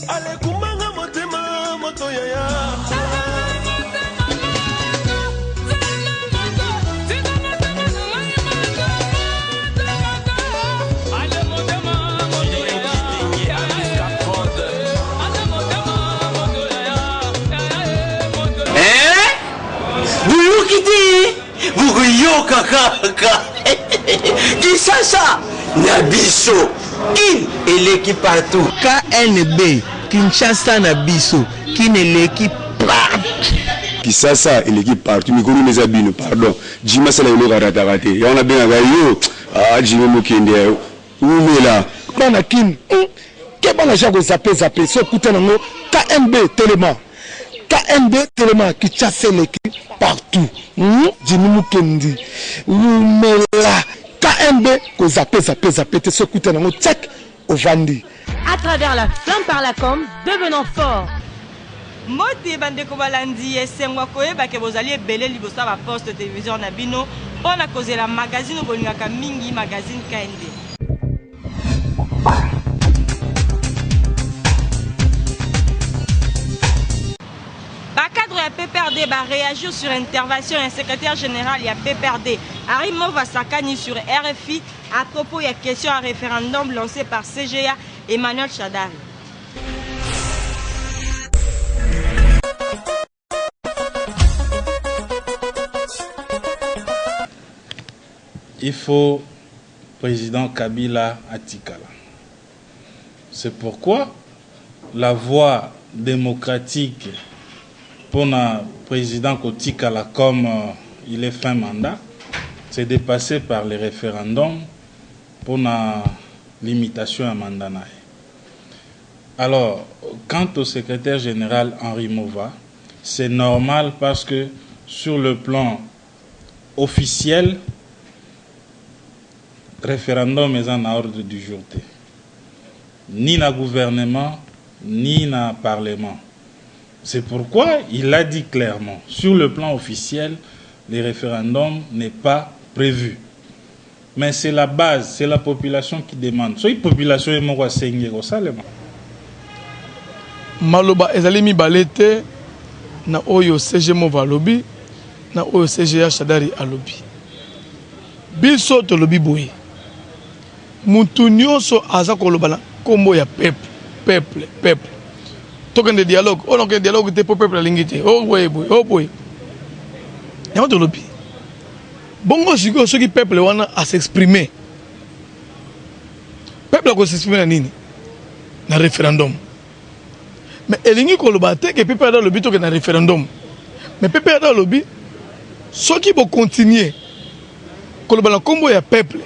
Alekumbanga motema moto yaya. Boyoki te, bokoyoka kaka. Kinshasa na biso, Kin eleki partout. KNB, Kinshasa na biso, Kin eleki partout. Kisasa eleki partout, mikolo eza bino, pardon. Jimmy asala eloko arataka te, yango nabengaka yo. Ah, Jimmy Mokende, umela. Bana Kin, keba na ja kozape zape so okuta nango. KNB telema, KNB telema, Kinshasa eleki partout. Jimmy Mukendi umela. KNB kozape zape zape te, so okuta nango tchak ovandi. À travers la flamme par la com, devenons forts. Mbote bandeko balandi, esengo koyeba ke bozali ebele liboso ya baposte télévision na bino mpona kozela magazine oyo bolingaka mingi, magazine KNB. Bacadre ya PPRD baréagir sur intervention ya secrétaire général ya PPRD Henri Mova Sakani sur RFI à propos ya question ya référendum lancé par CGA Emmanuel Shadary. Il faut président Kabila atikala. C'est pourquoi la voie démocratique pour le président kotikala comme il est fin mandat, c'est de passer par les référendums pour la limitation à mandat. Alors, quant au secrétaire général Henri Mova, c'est normal parce que sur le plan officiel, référendum est en ordre du jour. Ni na gouvernement, ni na parlement. C'est pourquoi il a dit clairement, sur le plan officiel, le référendum n'est pas prévu. Mais c'est la base, c'est la population qui demande. Soki population est moko asengi, ekosalema. Maloba ezali mibale te na oyo CG Mova alobi, na oyo CGA Shadary alobi. Biso tolobi boye, mutu nyonso aza koloba na nkombo ya peuple, peuple, peuple. Tokende dialogue, oyo nakokende dialogue te mpo peuple alingi te, oyo boye boye, oyo boye. Yango tolobi bongo. Sikoyo soki peuple wana as'exprime, peuple akos'exprime na nini? Na référendum. Mais elingi koloba te ke PPRD alobi tokende na référendum, mais PPRD alobi soki bokontinue koloba na nkombo ya peuple,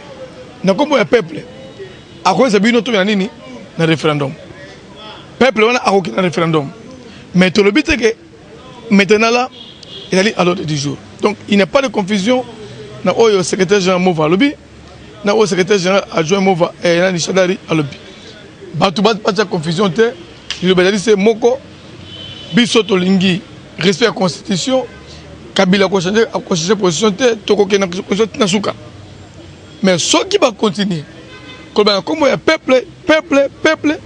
na nkombo ya peuple, akoyesa bino tokende na nini? Na référendum. Peuple wana akokende na référendum, mais tolobi te ke maintenant là ezali à l'ordre du jour. Donc il n'y a pas de confusion na oyo secrétaire général Mova alobi, na oyo secrétaire général adjoint Mova nani Shadary alobi. Bato batia confusion te, liloba ezali se moko. Biso tolingi respect ya constitution. Kabila akochange position te, tokokende na constitution tina suka. Mais soki bakontinue koloba na nkombo ya peuple, peuple, peuple,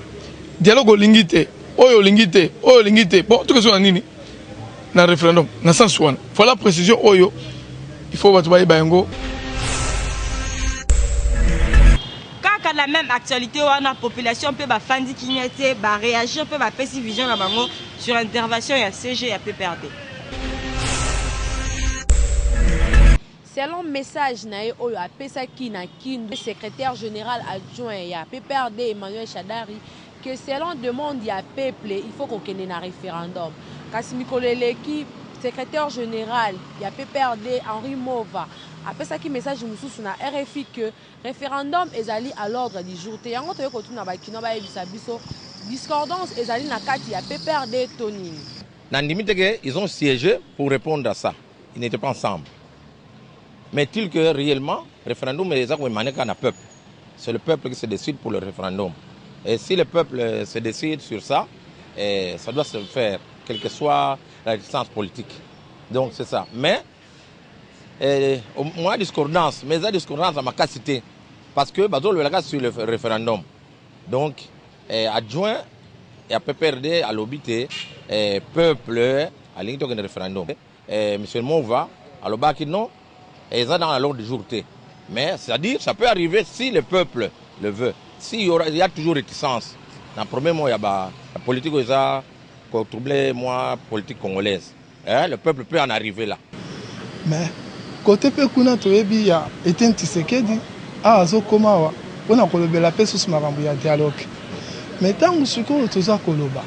dialogue olingi te, oyo olingi te, oyo olingi te, bon, tokeso na nini? Na référendum. Na sens wana, voilà précision oyo il faut bato bayeba yango. Kaka la même actualité wana, population mpe bafandi kimia te, baréagir mpe bapesi vision na bango sur intervention ya CG ya PPRD. Selon message na ye oyo apesaki na Kindu, secrétaire général adjoint ya PPRD Emmanuel Shadary, que selon demande ya peuple, il faut kokende na référendum. Kasi mikolo eleki, secrétaire général ya PPRD Henri Mova apesaki message mosusu na RFI que référendum ezali à l'ordre du jour te. Yango toyei kotuna bakino bayebisa biso, discordance ezali na kati ya PPRD to nini? Nandimi te que ils ont siégé pour répondre à ça. Ils n'étaient pas ensemble. Mais est-il que réellement, référendum eza koémaner kaka na peuple? C'est le peuple qui se décide pour le référendum. Et si le peuple se décide sur ça, et ça doit se faire, quelle que soit la distance politique. Donc c'est ça. Mais moi, discordance, mais eza discordance ya makasi te, parce que bazolobelaka sur le référendum. Donc adjoint ya PPRD alobi te eh, peuple alingi tokende référendum. Eh, monsieur Mova alobaki non, eza dans l'ordre du jour te. Mais c'est-à-dire ça peut arriver si le peuple le veut. S'il y aura, il y a toujours réticence. Na premier mot ya ba la politique eza ko troubler moi politique congolaise. Eh, le peuple peut en arriver là. Mais kote mpe kuna toyebi ya Etienne Tshisekedi awa azokoma awa mpona kolobela mpe susu makambo ya dialogue. Mais ntango sikoyo toza koloba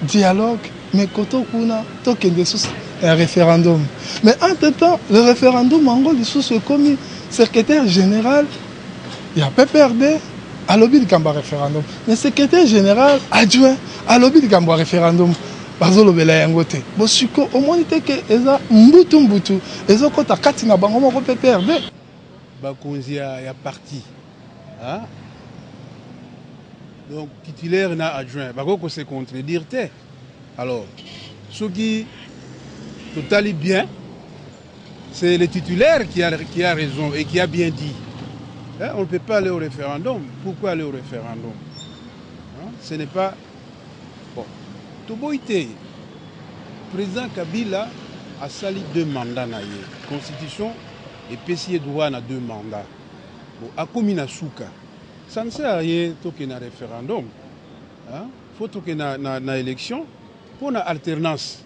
dialogue, mais koto kuna tokende susu ya référendum. Mais entre temps le référendum yango lisusu ekomi secrétaire général ya PPRD alobi likambo ya référendum, mais secrétaire général adjoint alobi likambo ya référendum, bazolobela yango te. Bosiko omoni te ke eza mbutu mbutu ezokɔta kati na bango moko PPRD. Bakonzi ya parti, hein? Donc titulaire na adjoint bakoki ko se contredire te. Alors soki totali bien, c'est le titulaire qui a raison et qui a bien dit, hein? On ne peut pas aller au référendum. Pourquoi aller au référendum, hein? Ce n'est pas bon. Toboyi te, président Kabila asali deux mandats na ye, constitution epesi ye droit na deux mandats. Bon, akomi na suka, ça ne sert à rien tokende na référendum, hein? Faut tokende na élection mpo na alternance,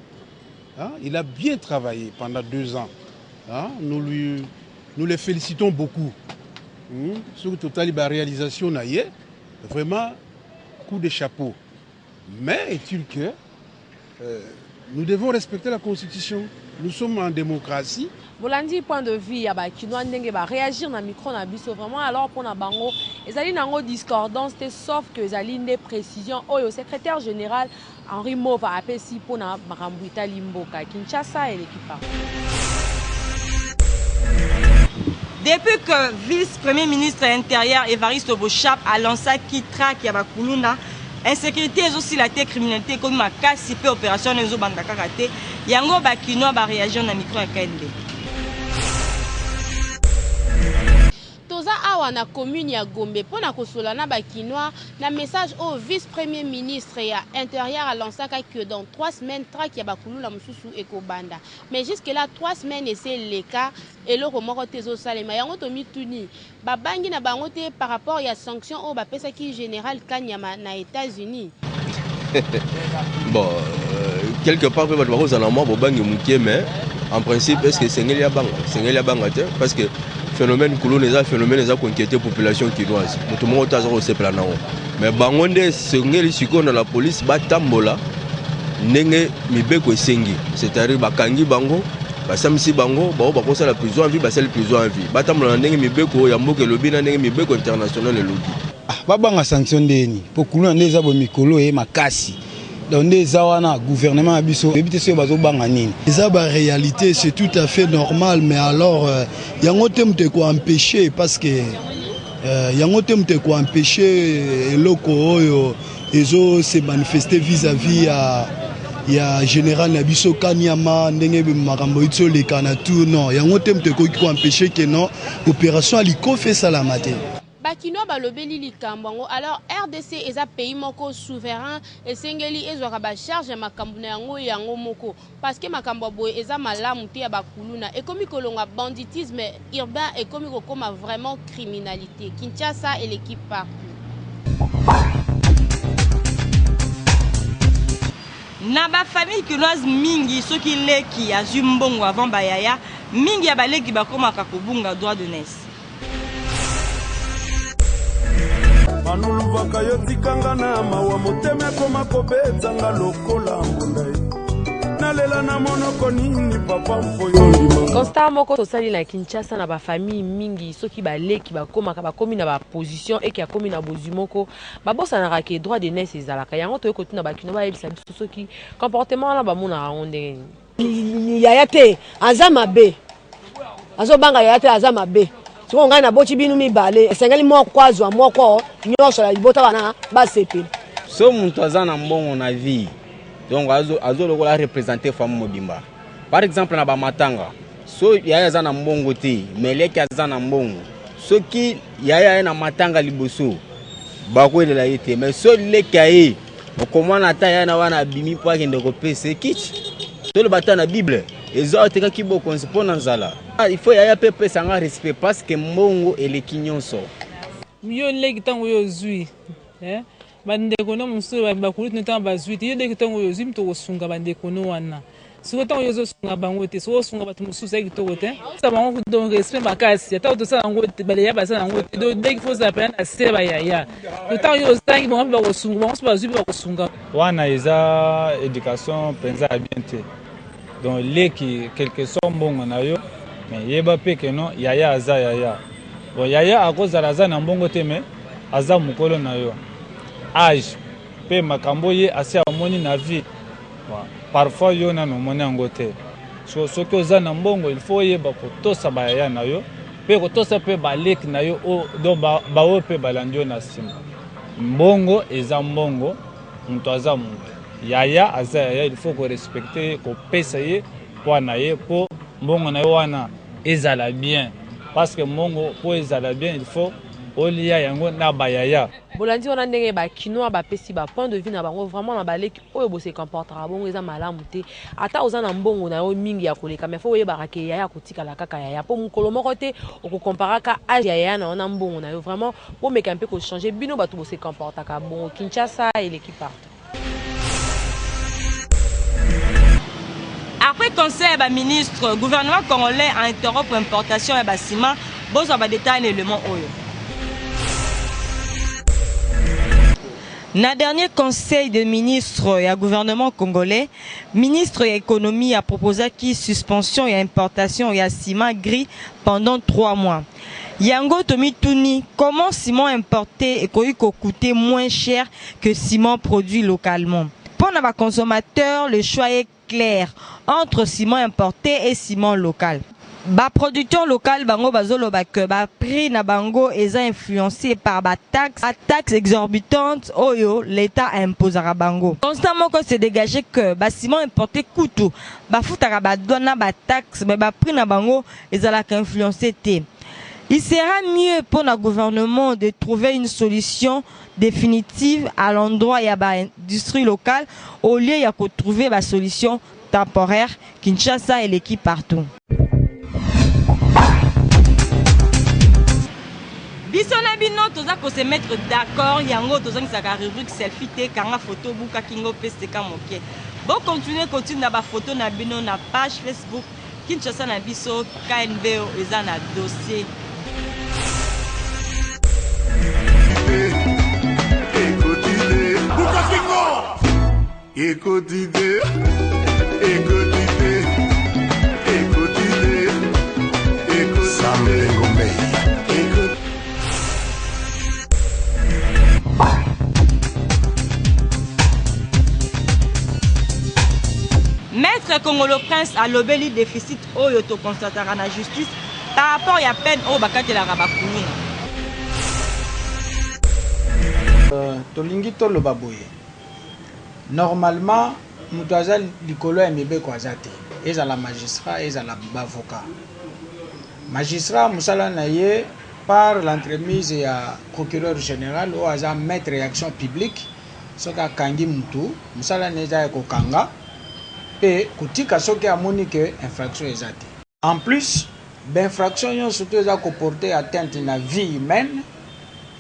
hein? Il a bien travaillé pendant 2 ans, hein? Nous le félicitons beaucoup. Soki totali baréalisation na ye, vraiment coup de chapeau. Mais est-il que nous devons respecter la constitution? Nous sommes en démocratie. Bolandi point de vue ya bakinois ndenge baréagir na micro na biso. Vraiment, alors mpona bango ezali nango discordance te, sauf que ezali nde précision oyo secrétaire général Henri Mova apesi mpona makambo etali mboka. Kinshasa eleki pa. Depuis que vice-premier ministre intérieur Evariste Boshab a lancé traque ya bakuluna, insécurité ezosila te, criminalité ekomi makasi mpe opération wana ezobanda kaka te. Yango bakinois baréagir na micro ya KNB. Toza awa na commune ya Gombe mpo na kosola na bakinois na message oyo vice premier ministre ya intérieur alansaka que dans 3 semaines traque ya bakuluna mosusu ekobanda. Mais jusque là 3 semaines ese eleka, eloko moko te ezosalema. Yango tomituni, babangi na bango te par rapport ya sanction oyo bapesaki général Kanyama na États-Unis? Bon, quelque part mpe bato bakozala mwa bobangi moke, mais en principe, est ce que esengeli ya banga? Esengeli ya banga te, parce que phénomène kuluna eza phénomène eza koinquiéter population kinoise. Moto moko te aza kosepela nango, mais bango nde esengeli sikoyo na la police batambola ndenge mibeko esengi, c'est-à-dire bakangi bango, basambisi bango, bao bakosala prison à vie, basali prison à vie, batambola na ndenge mibeko ya mboka elobi, na ndenge mibeko international elobi. Ah, babanga sanction ndeni? Mpo kuluna nde eza boye mikolo ye makasi, donc nde eza wana gouvernement ya biso oyebi te soki bazobanga nini. Eza baréalité, c'est tout à fait normal. Mais alors yango te moto ekoempêche, parce que yango te moto ekoempêche eloko oyo ezo se manifester vis-à-vis ya général na biso Kanyama, ndenge makambo euti oleka na tout. Non, yango te moto ekoki koempêche ke non, opération ya likofi esalama te. Bakinois balobeli likambo yango. Alors RDC eza pays moko souverain, esengeli ezwaka bacharge ya makambo na yango yango moko, parce que makambo ya boye eza malamu te. Ya bakuluna ekomi kolonga banditisme urbain, ekomi kokóma vraiment criminalité. Kinshasa eleki partout. Na bafamille kinoise mingi, soki leki azwi mbongo avant bayaya, mingi ya baleki bakomaka kobunga droit d'aînesse. Manuluvaka yo, tikanga na mawa, motema ekoma kobetanga lokola mbunda ye. Nalela na monoko nini, papa, mpo yo ndima? Constat moko tosali na Kinshasa, na bafamille mingi, soki baleki bakomaka, bakomi na baposition eke akomi na bozwi moko, babosanaka ke droit d'aînesse ezalaka. Yango toyei kotuna bakino bayebisa biso soki comportement wana bamonaka yango ndenge nini. Yaya te aza mabe, azobanga yaya te, aza mabe. Sikoyo ngai naboti bino mibale, esengeli moko azwa moko, nyonso na libota wana basepela. So moto aza na mbongo na vie, donc azo lokola areprésente famille mobimba. Par exemple na bamatanga, so yaya aza na mbongo te, mais leki aza na mbongo, soki yaya aye na matanga liboso, bakoyelela ye te, mais so leki aye. Okomona ata yaya na wana abimi mpo akende kopesa ye kiti. Toloba ata na Bible, Ezau atekaki bokonzi mpo na nzala. Il faut yaya mpe apesa nga respect parce que mbongo eleki nyonso. Yo leki ntango yo ozwi eh, bandeko no mosusu bakulutu no ntango bazwi te, yo leki ntango oyo ozwi moto okosunga bandeko no wana. Sikoyo ntango yo ozosunga bango te, soki osunga bato mosusu ya kitoko te, osala bango donc respect makasi, ata tosala yango te, baleya basala yango te, donc dès qu'il faut ozala mpenza na se bayaya, ntango yo ozangi bango mpe bakosunga, bango soki bazwi mpe bakosunga. Wana eza education penza ya bien te donc leki quelque soit mbongo na yo mais yeba pe que non yaya aza yaya bon yaya akozala aza na mbongo te mais aza mukolo na yo age pe makambo ye asi amoni na vie bon, parfois yo nanu omoni yango te so soki oza na mbongo il faut oyeba kotosa ba yaya na yo pe kotosa pe baleki na yo donc baoyo pe balandi yo na nsima Mbongo eza mbongo, mutu aza mutu. Yaya aza yaya, il faut ko respecter ye, ko pesa ye poids na ye po mbongo na ye wana ezala bien. Parce que mbongo po ezala bien, il faut olia yango na ba yaya. Bolandi wana ndenge ba kinois ba pesi ba point de vue na bango vraiment na ba leki oyo bo se comportaka bongo eza malamu te ata oza na mbongo na yo mingi ya koleka mais faut oyebaka ke yaya akotikala kaka yaya po mokolo moko te oko comparaka age ya yaya na yo na mbongo na yo vraiment Bomeka mpe ko changer bino batu bo se comportaka bongo Kinshasa eleki partout. Après conseil ya ba ministres, gouvernement congolais a interrompre importation ya ba ciment. Bozwa ba details na element oyo. Na dernier conseil de ministres ya gouvernement congolais, ministre ya economie a proposaki suspension ya importation ya ciment gris pendant 3 mois. Yango tomituni comment ciment importe ekoki ko couter moins cher que ciment produit localement? Pona ba consommateurs le choix est clair entre ciment importe et ciment local. Ba producteurs local bango bazoloba que ba prix na bango eza influence par ba taxes, ba taxes exorbitantes oyo l'Etat a imposaka bango. Constat moko se degager que ba ciment importe kutu bafutaka ba douanes na ba taxes mais ba prix na bango ezalaka influence te. Il sera mieux pona gouvernement de trouver une solution definitive à l'endroit ya ba industries locales au lieu ya ko trouver ba solutions temporaires. Kinshasa eleki partout. Biso na bino toza ko se mettre d'accord yango tozangisaka rubrique selfie te kanga photo buka kingo pe seka moke. Bo continuer kotinda ba photo na bino na page Facebook Kinshasa na biso KNBO eza na dossier. Ekotite, ekotite, ekotite, ekotite. Sam Lengombe. Maitre Kongolo Prince alobeli deficit oyo to constataka na justice par rapport ya peine oyo bakatelaka ba kuluna. Tolingi toloba boye, normalement moto aza likolo ya mibeko aza te, ezala magistrat ezala ba avocats. Magistrat mosala na ye par l'entremise ya procureur general oyo aza maitre ya action publique, soki akangi mutu mosala na ye eza ya kokanga pe kotika soki amoni que infraction eza te. En plus ba infraction nionso tout eza ko porter atteinte na vie humaine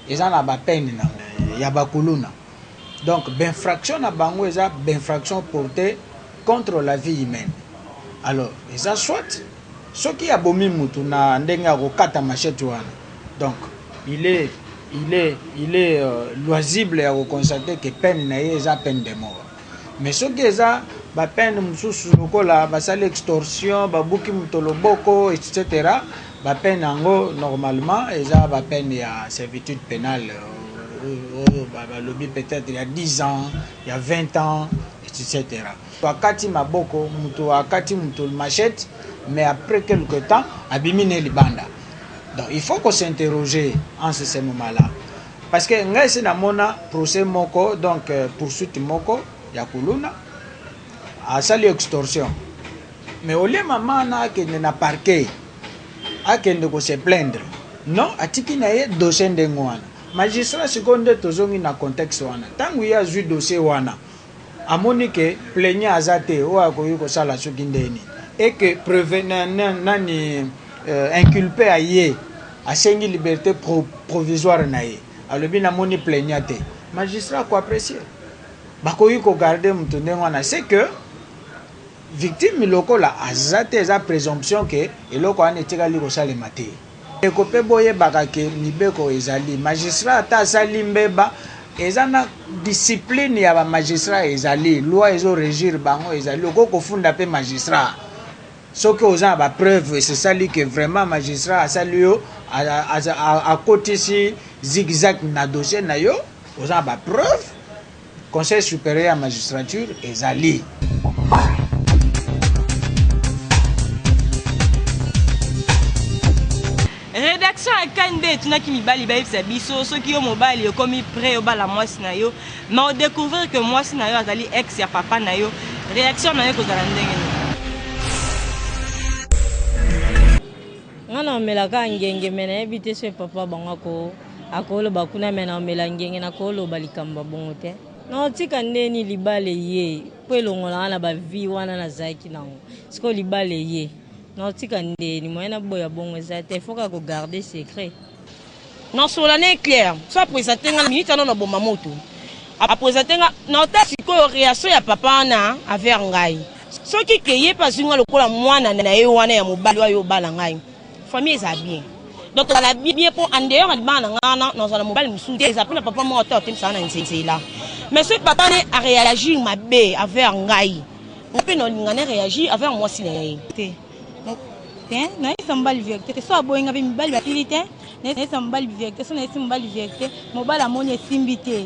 eza na ba peine na yango ya ba kuluna donc ba infraction na bango eza ba infraction portee contre la vie humaine alors eza soit Soki abomi mutu na ndenge ya kokata machette wana donc il est il est il est loisible ya ko constater que peine na ye eza peine de mort. Mais soki eza ba peine mosusu lokola basali extorsion, babuki moto loboko etc. Ba peine yango normalement eza ba peine ya servitude penale oyo balobi peut-etre ya 10 ans, ya 20 ans etc. Akati maboko mutu akati mutu machette mais après quelque temps abimi ne libanda donc il faut ko s'interroger en ce moment là parce que ngai esi namona procès moko donc poursuite moko ya kuluna asali extorsion mais au lieu mama wana akende na parquet akende ko se plaindre non atiki na ye dossier ndenge wana. Magistrat sikoyo nde tozongi na contexte wana. Tango ye azui dossier wana, amoni que plaignant aza te oyo akoki kosala soki nde nini et que preve, nani inculpe aye asengi liberte provisoire na ye, alobi namoni plaignant te, magistrat ako apprecier. Bakoki ko garder mutu ndenge wana c'est que victime lokola aza te eza presomption que eloko wana etikali kosalema te. Ndeko pe boyebaka ke mibeko ezali magistrat ata asali mbeba eza na discipline ya ba magistrat ezali loi ezo regir bango ezali okoki kofunda pe magistrat soki oza na ba preuve esesali ke vraiment magistrat asali yo akotisi zigzag na dossier na yo oza na ba preuve Conseil superieur ya magistrature ezali. Redaction ya KNB etunaki mibali bayebisa biso soki yo mobali okomi près obala mwasi na yo mais odecouvrir que mwasi na yo azali ex ya papa na yo, reaction na yo ekozala ndenge nini? Nga na omela kaka ngenge mais nayebi te soki papa bango ako akoloba kuna mais na omela ngenge nakoloba likambo ya bongo te. Nakotika nde nini libala eye po elongola nga na ba vie wana nazalaki nango sikoyo libala eye nakotika nde nini moyen naboya bongo eza te il faut kaka ko garder secret. Nasolola naye clair soki a presente nga na minute wana na boma moto a presente nga na otala sikoyo reaction ya papa wana envers ngai soki ke ye pe azui nga lokola mwana naye wana ya mobali oyo aye obala ngai famille ezala bien donc tozala bien po en dehors ya libala na nga wana nazala na mobali mosusu te eza pe na papa moko te atemisa nga na nzela mais soki papa ne a reagir mabe envers ngai nga pe nalinga na reagir envers mwasi na ye te. Te nayebisa mobali verite te so aboyi nga mpe mibali basili te nayebisa mobali verite so nayebisi mobali verite mobali amoni esimbi te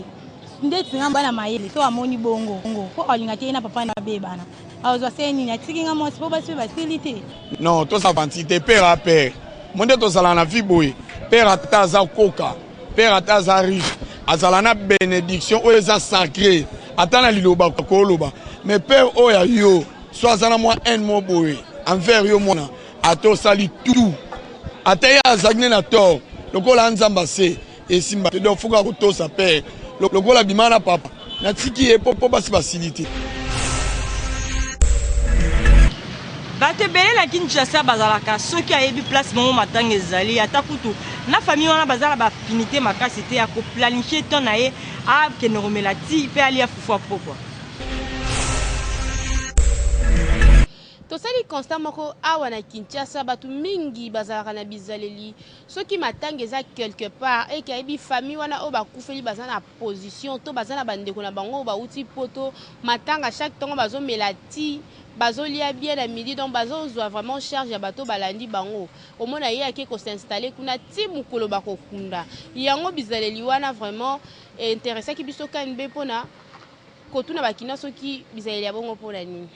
ndeti nga bana mayele so amoni bongo mpo alinga te ye na papa na babebana azwa se nini atiki nga mwasi mpo basi mpe basili te. Non toza aventure te père a père mo nde tozala na vie boye père ata aza koka père ata aza riche azala na benediction oyo eza sacre ata na liloba koloba mais père oyo ya yo So aza na mwa haine moko boye envers yo mwana, ata osali tout, ata ye azalaki nde na tort, lokola nzambe ase esimba te, donc faut kaka kotosa père, lokola abima na papa, natiki ye po basi basili te. Bato ebele na Kinshasa bazalaka soki ayebi place moko matanga ezali ata kutu na famille wana baza na ba affinite makasi te ako planifier temps na ye akende komela ti pe alia fufu ya pokwa. Tosali constat moko awa na Kinshasa batu mingi bazalaka na bizaleli soki matanga eza quelque part et que ayebi famille wana oyo bakufeli baza na position to baza na bandeko na bango oyo bawuti poto matanga chaque tongo bazomela ti bazolia bien na midi donc bazozwa vraiment charge ya bato balandi bango omona ye ake ko s'installer kuna ti mokolo bakokunda yango bizaleli wana vraiment e interessaki biso KNB pona Kotuna ba kinois soki bizaleli ya bongo pona nini?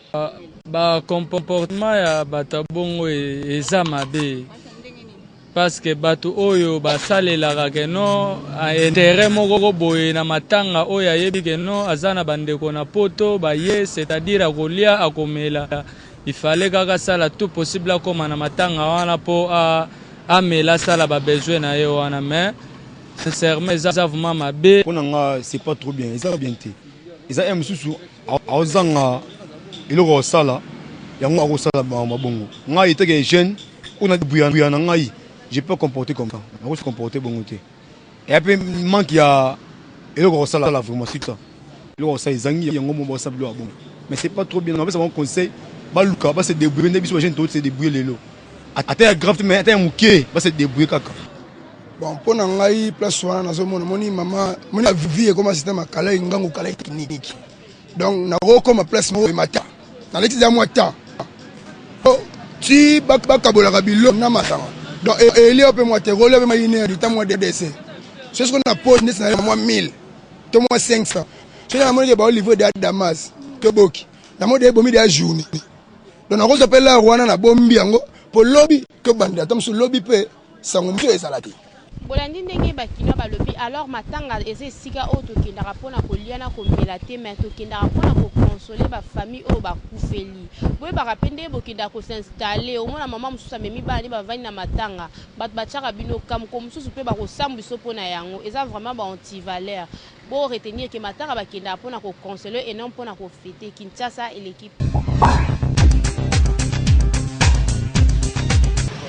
Ba comportement ya bato ya bongo eza mabe parce que bato oyo basalelaka ke no interet moko boye na matanga oyo ayebi ke no aza na bandeko na poto baye c'est-à-dire akolia akomela il fallait kaka asala tout possible akoma na matanga wana po amela asala ba besoin na ye wana mais Sincèrement eza vraiment mabe. Pona nga c'est pas trop bien eza bien te eza heure mosusu aozanga eloko ya kosala yango akosala makambo ya bongo ngai etake jeune oyo na buya na ngai je peux comporter comme ça nakosi comporter bongo te eya mpe manque ya eloko ya kosala vraiment sur ça eloko ya kosala ezangi yango mo basala biloko ya bongo mais c'est pas trop bien napesa bango conseil baluka ba se débrouiller nde biso ba jeune to se débrouiller lelo ata ya grave te mais ata ya moke ba se débrouiller kaka Bon mpo na ngai place wana nazomona moni mama moni vie ekoma système ya kalai ngangu kalai technique donc nakokoma place moko emata naleki deja mwa temps ti bakabolaka biloko na masanga donc elia mpe mwa te kolia mpe mwa une heure du temps mwa ddc soki sikoyo na poche ndeti na mwa 1000 to mwa 500 soki namoni ke baolivre deja damas to boki namoni deja ebomi deja journée donc nakozwa mpe lare wana nabombi yango mpo lobi tobandela ta mosusu lobi mpe Sango mosusu ezala te. Bolandi ndenge ba kinois balobi alors matanga eza esika oyo tokendaka pona kolia na komela te mais tokendaka pona ko. koconsoler ba famille oyo bakufeli. Boyebaka pe ndenge bokendaka ko s'installer, omona mama mosusu amemi bana ne bavandi na matanga, bato batiaka bino cas, mokolo mosusu pe bakosambwiso po na yango. Eza vraiment ba anti-valeurs. Bo retenir que matanga bakendaka pona ko consoler et non pona ko feter. Kinshasa eleki.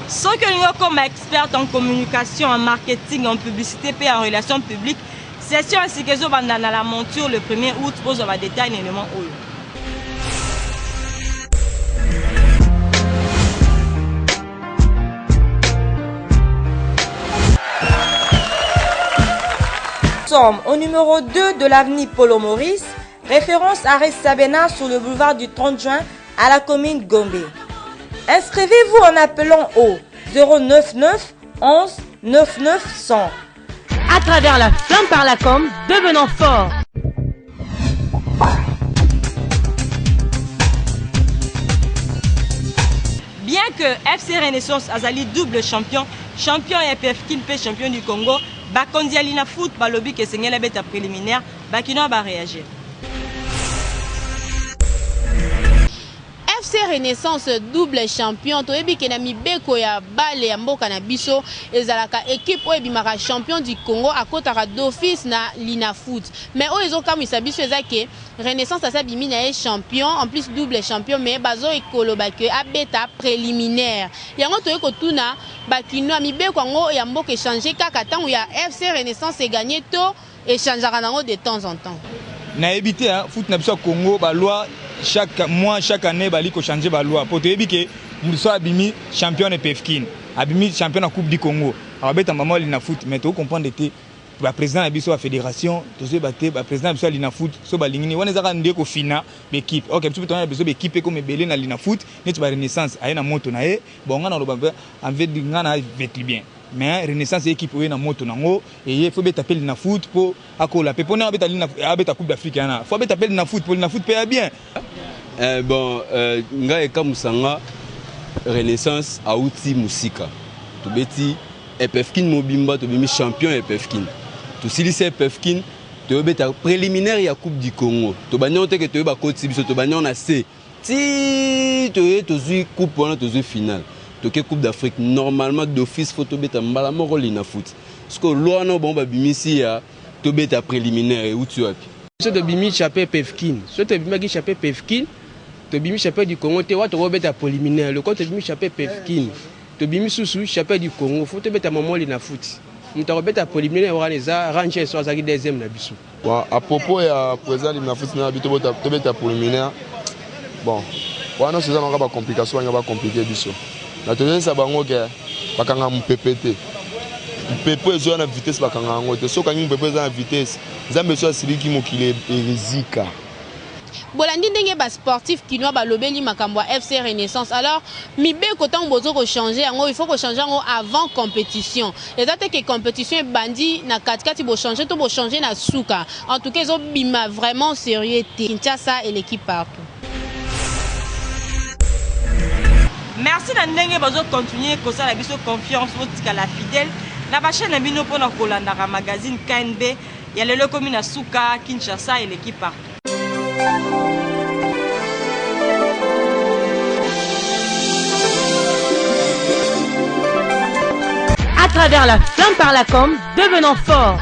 Soki olingi okoma experte en communication, en marketing, en publicité mpe en relations publiques, session ya sika ezobanda na la monture le 1er août. Bozwa ba détails na element oyo. Sommes au numéro 2 de l'avenue Polo Maurice, référence à Sabena sur le boulevard du 30 juin à la commune Gombe. Inscrivez-vous en appelant au 099 11 99 100. À travers la flamme par la com, devenant fort. Bien que FC Renaissance azali double champion, champion ya PFKIN mpe champion du Congo, bakonzi ya Linafoot balobi ke esengeli abeta préliminaire, bakinois ba réagir. FC Renaissance double champion toyebi ke na mibeko ya balle ya mboka na biso ezalaka equipe oyo ebimaka champion du Congo akotaka d'office na Linafoot mais oyo ezo kamwisa biso eza ke Renaissance asi abimi na ye champion en plus double champion mais bazo koloba ke abeta preliminaire yango toye kotuna ba kinois mibeko yango ya mboka echanger kaka tango ya FC Renaissance e gagner to Echangeaka nango de temps en temps. Nayebi te hein, foot na biso ya Congo ba loi chaque mois chaque année bali ko changer ba loi po toyebi ke mutu so abimi champion na Pefkin abimi champion na coupe du Congo akobeta mama lina foot mais to comprendre te ba président na biso ya fédération tozoyeba te ba président na biso ya lina foot so balingi nini wana ezaka nde kofina ba équipe ok biso mpe toza na besoin ba équipe ekoma ebele na lina foot neti ba renaissance aye na moto na ye bon nga naloba mpe en fait nga na vetli bien Mais renaissance equipe oye na moto nango eye faut beta pe lina foot po akola pe pona abeta lina abeta coupe d'Afrique yana faut abeta pe lina foot po lina foot pe ya bien. Eh, bon euh, ngai ekamwisa nga renaissance auti mosika tobeti epefkin mobimba tobimi champion ya epefkin tosilisi epefkin toyobeta préliminaire ya coupe du congo tobandi yango teke toye bakotisi biso tobandi yango na se Ti toye tozui coupe wana tozui finale toke coupe d'Afrique normalement d'office faut tobeta mbala moko Linafoot sikoyo loi wana bango babimisi ya tobeta preliminaire ewuti wapi? Biso tobimi champion Pefkin soki tobimaki champion Pefkin tobimi champion du Congo te wa tokobeta preliminaire lokola tobimi champion Pefkin tobimi susu champion du Congo faut tobeta momo Linafoot moto akobeta preliminaire wana eza Rangers oyo azalaki deuxième na biso. Bon, à propos ya président Linafoot na bi tobeta préliminaire bon wana nyonso eza nanga bacomplication banga bacomplike biso na toyebisa bango ke bakanga mopepe te mpepo ezoya na vitesse bakanga yango te soki okangi mopepe eza na vitesse nzambe so asiliki mokili ezika Bolandi ndenge ba sportifs kinois balobeli makambo ya FC Renaissance alors mibeko tango bozo ko changer yango il faut ko changer yango avant competition eza te ke competition ebandi na kati kati bo changer to bo changer na suka en tout cas ezo bima vraiment serieux te Kinshasa eleki partout. Merci na ndenge bozo continuer kosala biso confiance botikala fidèle na ba chaîne na bino pona kolandaka magazine KNB ya lelo ekomi na suka Kinshasa eleki partout. À travers la flamme par la com, devenant fort.